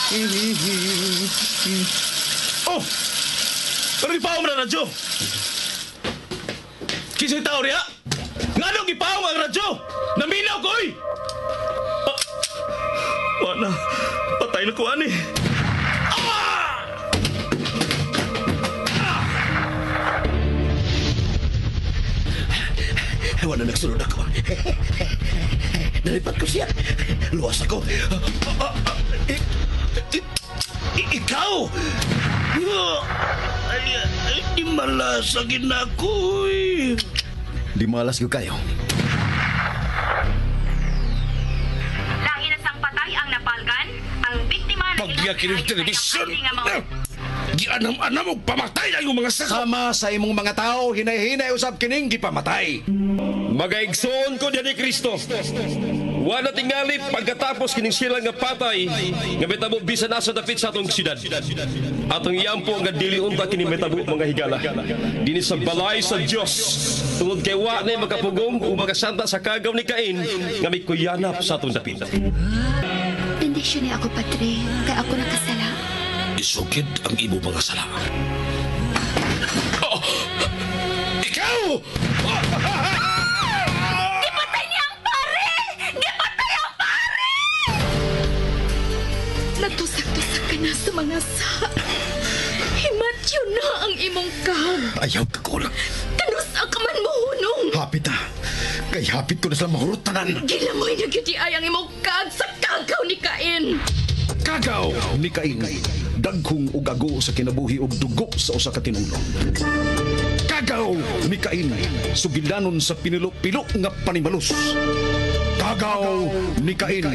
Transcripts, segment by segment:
Oh! Pero gipaong na radyo! Kinsay tao riya? Nganong gipaong ang radyo? Naminaw ko, oy! Ah, wala. Patay na ko, ani. Ah! Ah! Wala nagsunod ako. Nalipat ko siya. Luwas ako. Ikaw! Ay, ay, di malas na ako. Di malas ko kayo. Lahi na sang patay ang napalkan, ang biktima na Pagyakin ng telebisyon! Gianam-anam og pamatay ang iyong mga saka! Sama sa imong mga tao, hinay-hinay usab kining gipamatay. Magaigsoon ko diyan ni Kristo. Wala tingali pagkatapos kining sila nga patay nga metabo bisan asa dapit sa atong siyudad. Atong iampo nga dili unta kini metabo mga higala. Dinhi sa balay sa Dios. Tungod kay wa na makapugong ug makasanta sa kagaw ni Cain nga mikuyanap sa atong dapit. Bendisyon ni ako, Padre, kay ako nakasala. Isugid ang imo mga sala. Oh! Ikaw! Gipatay niya ang pare! Gipatay ang pare! Natusak-tusak ka na sa mga sa. Himatyo na ang imong kag. Ayaw ka kulang. Kanus ang kaman mo hunong. Hapit ah. Kay hapit ko na sila mahurot tanan. Gilamoy na gyud ay ang imong kag sa kagaw ni Cain. Kagaw ni Cain. Dagkong ug ago sa kinabuhi ug dugo sa usa ka tinulong. Kagaw ni Cain. Sugilanon sa pinilo-pilo nga panimalus. Kagaw ni Cain.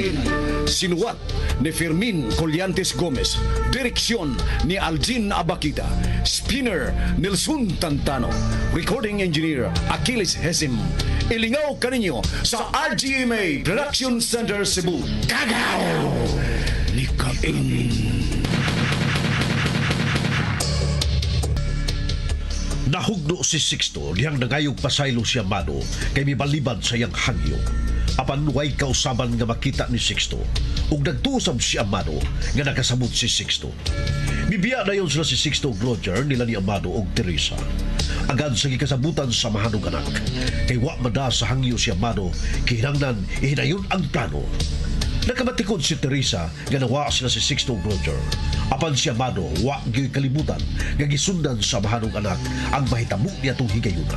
Sinuwat ni Fermin Collantes Gomez. Direksyon ni Aljin Abakita. Spinner Nelson Tantano. Recording engineer Achilles Hesim. Ilingaw kaninyo sa RGMA Production Center Cebu. Kagaw ni Cain. Nahugno si Sixto dihang nangayog pasaylo si Amado kay mibalibad sa iyang hangyo. Apan way kausaban nga makita ni Sixto. Ug nagtuosab si Amado nga nakasabot si Sixto. Bibiya na yun sila si Sixto ug Roger nila ni Amado og Teresa. Agad sa gikasabutan sa mahanog anak. Kay wa mada sa hangyo si Amado, kinahanglan ihinayon ang plano. Nakamatikod si Teresa nga nawa sila si Sixto ug Roger. Apan si Amado wa gyud kalibutan nga gisundan sa mahanong anak ang mahitabo niya tong higayuna.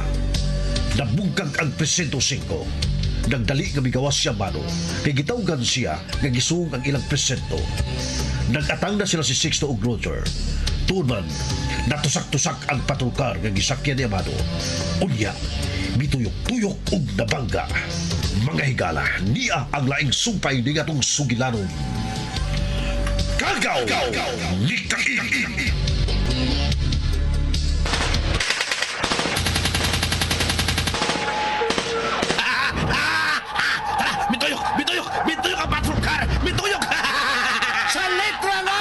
Nabungkag ang presinto 5. Nagdali nga migawas si Amado kay gitawgan siya nga gisuong ang ilang presinto. Nagatang na sila si Sixto ug Roger. Tuon man, natusak-tusak ang patrol car nga gisakyan ni Amado. Unya, mituyok-tuyok ug nabangga. Mga higala, niya ang laing sumpay ni atong sugilanon. Kagaw ni Cain! Tara! Mituyok! Mituyok! Mituyok ang patrol car! Mituyok! Sa letra na!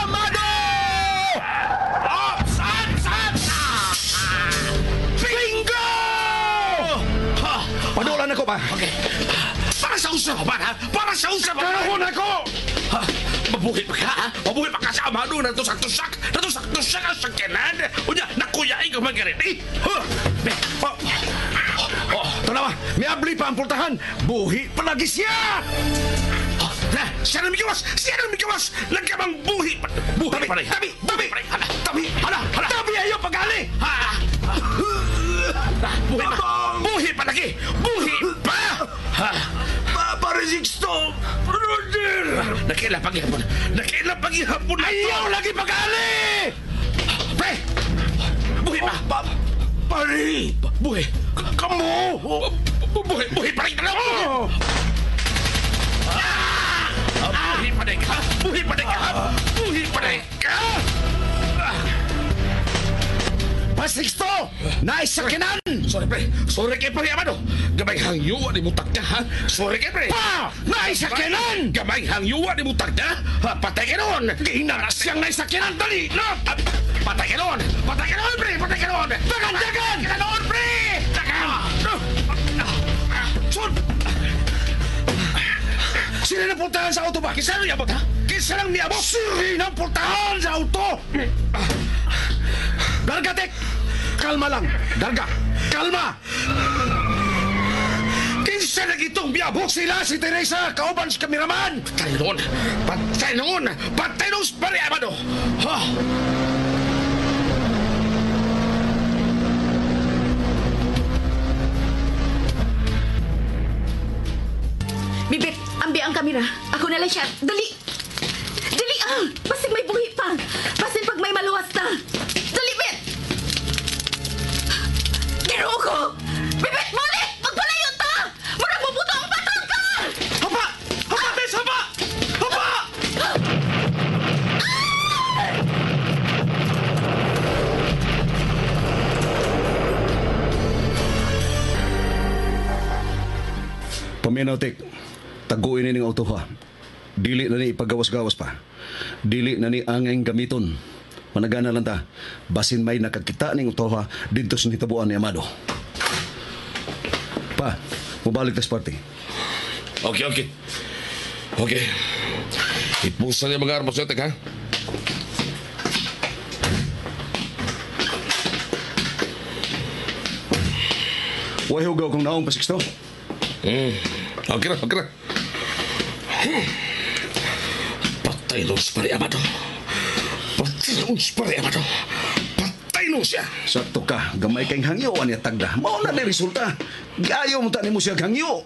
Amado! Ops! Ops! Ops! Bingo! Ha! Padulan ako pa. Okay. Para sa usapan, ha? Para sa usapan! Karoon ako! Ha? Mabuhi pa ka, ha? Mabuhi pa ka sa Amado na tusak-tusak! Natusak-tusak ang sakyanan! Unya, nakuyain ka man ka rin, eh! Ha? Be, oh. Oh, Tanawa, miabli pa ang pultahan. Buhi palagi siya! Oh, na, siya na migawas! Siya na migawas! Nagkamang buhi pa! Buhi Tabi, pa rin! tabi, Buhi tabi! pa rin! Hala, tabi! Hala, hala! Tabi ayo pagali! Ha! Ah, buhi pa! Buhi pa lagi! Buhi pa! Ha? Pare Sixto! Roger! Nakila paghihapon! Nakila paghihapon na to! Ayaw lagi pagali! Pre! Buhi pa! Pare! Buhi! Kamo! Buhi! Buhi pa rin! Oh! Ah! Buhi pa rin ka! Buhi pa rin ka! Buhi pa rin ka! Pa Sixto! Naisakyanan! Sorry, pre. Sorry kay pre, Amado. Gamay hangyuwa ni mutag na, ha? Sorry kay pre. Pa! Naisakyanan! Gamay hangyuwa ni mutag na. Ha, patay ka noon. Gina siyang naisakyanan! Dali! No! Ah, patay ka noon. Patay ka noon, pre. Patay ka noon. Dagan! Dagan! Patay ka noon, pre. Dagan! No! Ah, Son! Sila na pultahan sa auto ba? Kinsa niabot, ha? Kinsa lang niabot? Siri ng pultahan sa auto! Darga, Tek! Kalma lang! Darga! Kalma! Kinsa na gitong biyabok sila si Teresa kauban sa kameraman! Patay noon! Patay noon! Patay noon sa pari, Amado! Ha? Bibit, ambi ang kamera. Ako na lang siya. Dali! Dali ah! Basig may buhi pa! Basin pag may maluwas na! Dali, Bet! Ginoo ko! Bibit, balik! Pagpalayo ta! Murag mabuto ang patol ka! Hapa! Hapa, Tess! Hapa! Hapa! Paminaw, Tek. Taguin ni ning auto ha. Dili na ni ipagawas-gawas pa. Dili na ni angeng gamiton. Managana lang ta. Basin may nakakita ning auto ha didto sa nitabuan ni Amado. Pa, mubalik tas party. Okay, okay. Okay. Ipusan niya mga armas natin, ha? Way hugaw kong naong pasiksto. Okay na, okay na. Patay nun si Pare Amado. Patay nun si Pare Amado. Patay nun siya. Sakto ka, gamay kay hangyo ani tagda. Mao na ni resulta. Giayo mo ta nimo siya hangyo.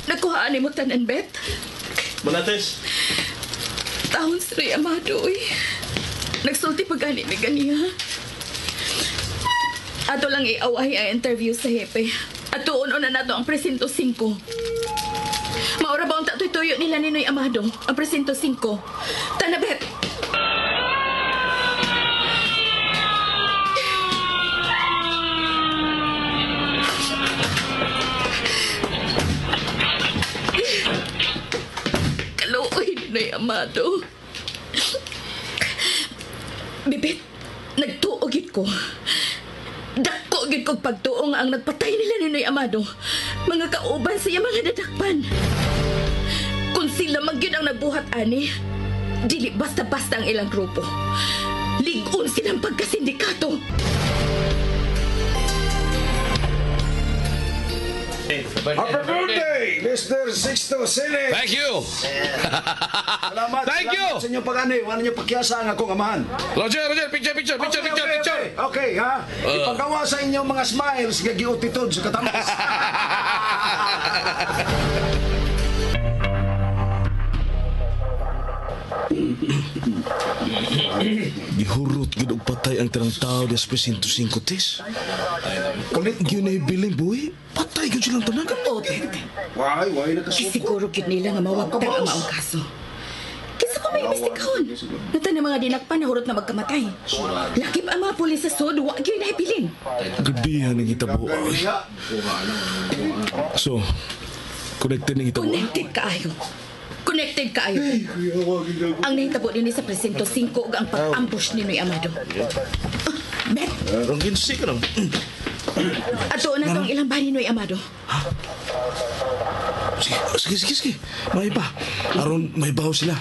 Nagkuhaan ni mo tanan, Bet? Manates! Taon si Ray Amado, uy. Nagsulti pa gani mi ganiha. Ato lang iawahi ang interview sa hepe. At tuon na nato ang presinto 5. Maura ba ang tatuy-tuyo nila ni Noy Amado? Ang presinto 5. Tanabet! Kaluoy ni Noy Amado. Bibit, nagtuo gyud ko. Dako gyud kog pagtuo nga ang nagpatay nila ni Noy Amado. Mga kauban siya mga dadakpan. Kung sila man gyud ang nagbuhat ani, dili basta-basta ang ilang grupo. Lig-on silang pagkasindikato. Happy birthday, Mr. Sixto Sene. Thank you. Salamat. Thank you. Salamat sa inyong pag-ani. Wala niyo pakyasa ang akong amahan. Roger, Roger, picture, picture, picture, Okay, picture, okay, picture. Okay, okay ha? Ipagawa sa inyong mga smiles nga giutitod sa katamas. Gihurot gid og patay ang tanang tao des presinto 5 tes. Gyud na ibilin buhi. Patay gyud silang tanan. O, Bet. Why, why nakasuko? Siguro gyud nila nga mawagtang ang maong kaso. Kinsa pa may imbestigahon? Nata na mga dinakpan na hurot na magkamatay. Lakip ang mga pulis sa sud, wa gyud nahibilin. Grabihan ang hitabo. Ay. So, connected ning hitabo. Connected kaayo. Connected kaayo. Ang nahitabo dinhi sa presinto 5 ug ang pag-ambush ni Noy Amado. Bet, Rong kinsi ka lang. ato na tong ilang bani Noy Amado. Sige, sige, sige, sige. May pa. Aron may baho sila.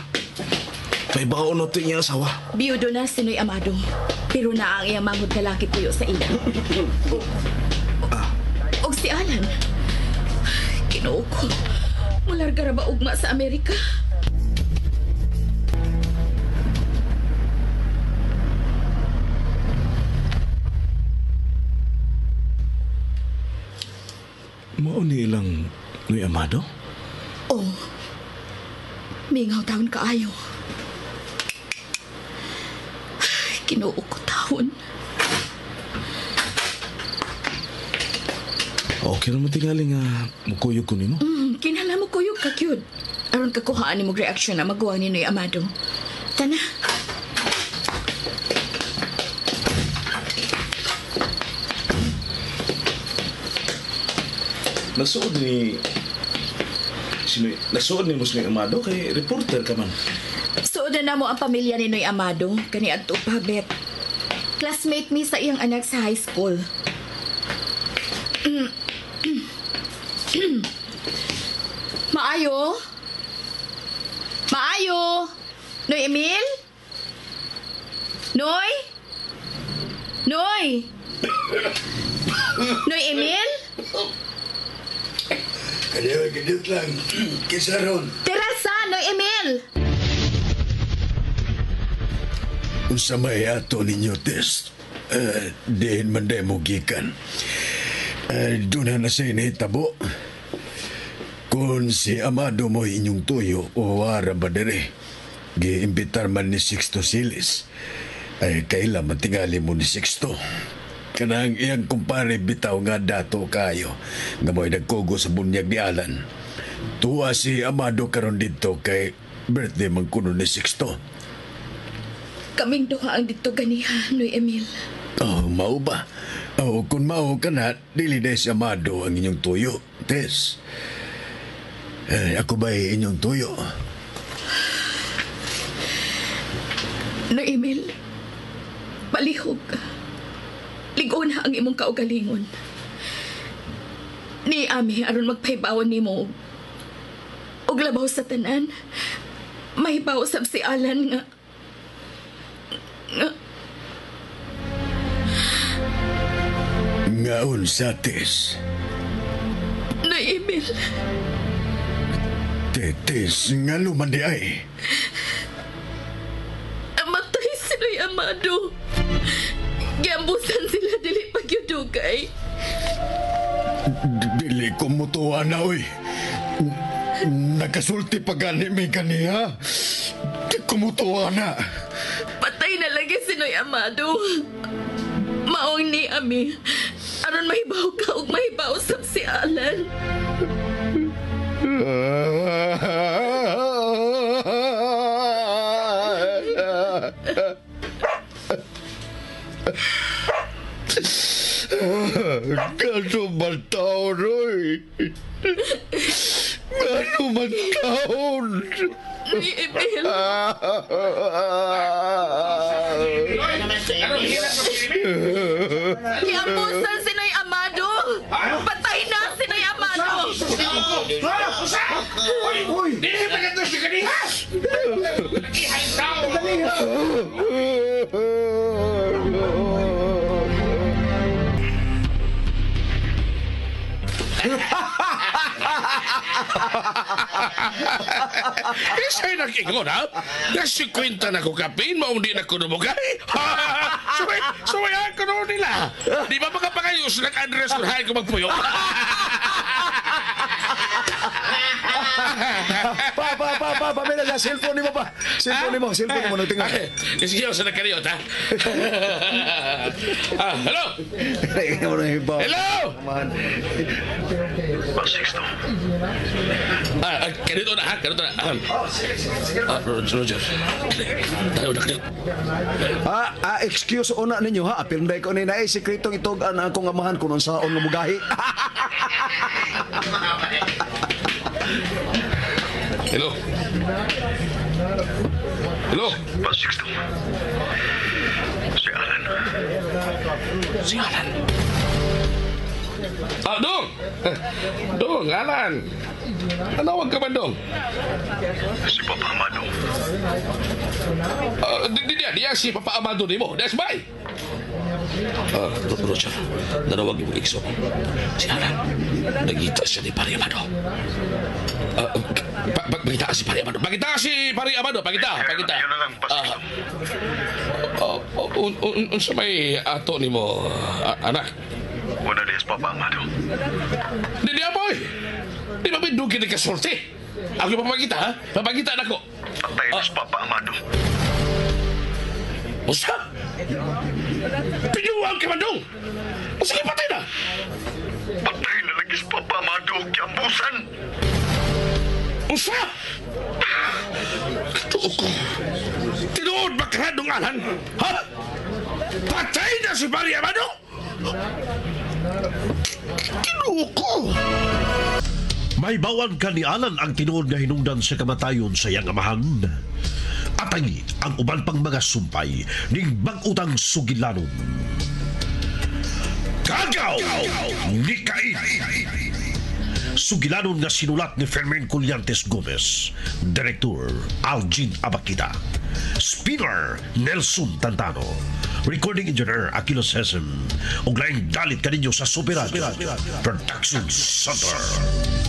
May baho na ito iyang asawa. Biyudo na si Noy Amado. Pero naa ang iyang manghod na laki puyo sa ila. Og si Alan. Kinoo ko. Mularga ra ba ugma sa Amerika? Mao ni ilang Noy Amado? Oh. Mingaw taon kaayo. Kinoo ko taon. Okay naman tingali nga mukuyog ko nimo. Kinahanglan mo kuyog ka, cute. Aron kakuhaan nimo reaksyon na magawa ni Noy Amado. Tana. Nagsuod ni Sino, nagsuod ni mo si Noy Amado kay reporter ka man. Suod na namo ang pamilya ni Noy Amado kani adto pa bet. Classmate mi sa iyang anak sa high school. Maayo? Maayo? Noy Emil? Noy? Noy? Noy Emil? Kadiyo, kadiyo lang. Kisa ron. Teresa, Noy Emil! Unsa may ato ninyo, Tess? Diin man day mo gikan. Doon na sa inahitabo. Kung si Amado mo inyong tuyo o wara ba dire, giimbitar man ni Sixto Silis, ay kaila matingali mo ni Sixto. Kanang iyang kumpare bitaw nga dato kayo, nga mo'y nagkugo sa bunyag ni Alan. Tuwa si Amado karon dito kay birthday man kuno ni Sixto. Kaming duha ang dito ganiha, Noy Emil. Oh, mao ba? Oh, kung mao ka na, dili na si Amado ang inyong tuyo, Tess. Eh, ako ba'y inyong tuyo? Noy Emil, palihog. Ligon na ang imong kaugalingon. Ni ami aron magpahibawan nimo og labaw sa tanan. Mahibaw sab si Alan nga Nga unsa, Tess? Noy Emil, Tess, nga luman di ay. Amatay si Noy Amado. Giambusan sila dili pagyudugay. Dili ko mutuwa na, oy. Nakasulti pa gani may kaniya. Di ko mutuwa na. Patay na lagi si Noy Amado. Maong ni ami. Aron mahibaw ka ug mahibaw sab si Alan. Gano man taon, oy. Gano man taon. Noy Emil. Giambusan si Noy Amado. Patay na si Noy Amado. Uy! Dili pa ka to si kaniha! Isa'y nag-ingon, ha? Nasikwenta na ko kapin, maong di na ko numugay. Sumayan ko noon nila. Di ba makapangayos nag-address kung hain ko magpuyo? Pa, pa, pa, pa, pamela sa cellphone nimo pa. Cellphone nimo, cellphone nimo nagtinga. Sige, sa nagkariot, ha? Hello? Hello? Sixto. Kanito na, ha? Kanito na. Roger. Tayo na, kanito. Excuse una ninyo ha. Apil na ko ni naay sekretong itog-an akong amahan kung unsaon nga mugahi. Hello? Hello? Pa, Sixto. Si Alan. Si Alan. Dong! Dong, Alan. Anawag ka man, Dong? Si Papa Amado. Diya si Papa Amado nimo. That's by. Roger, nanawag yung ikso. Si Alan, nagita siya ni Pare Amado. Pagkita si Pare Amado. Pagkita si Pare Amado. Pagkita, pagkita. Yun na lang, Pa, Sixto. Unsa may ato nimo, anak? Una diya si Papa Amado. Di diya, boy. Di ba may dugi na kasulti? Ako papagita, ha? Papagita na ko. Patay na si Papa Amado. Usa? Pinuwag ka man dong! Sige, patay na! Patay na lagi si Papa Amado. Kiambusan. Usa! Katuo ko. Tinuod ba ka dong Alan? Ha? Patay na si Pare Amado? Tinuo ko! May bawan ka ni Alan ang tinuod nga hinungdan sa kamatayon sa iyang amahan. Atangi ang uban pang mga sumpay ning bag-utang sugilanon. Kagaw Kagaw ni Cain. Sugilanon nga sinulat ni Fermin Collantes Gomez. Director Algin Abakita. Spinner Nelson Tantano. Recording Engineer Aquilos Hesem. Ug laing dalit kaninyo sa Super Radio Production Center.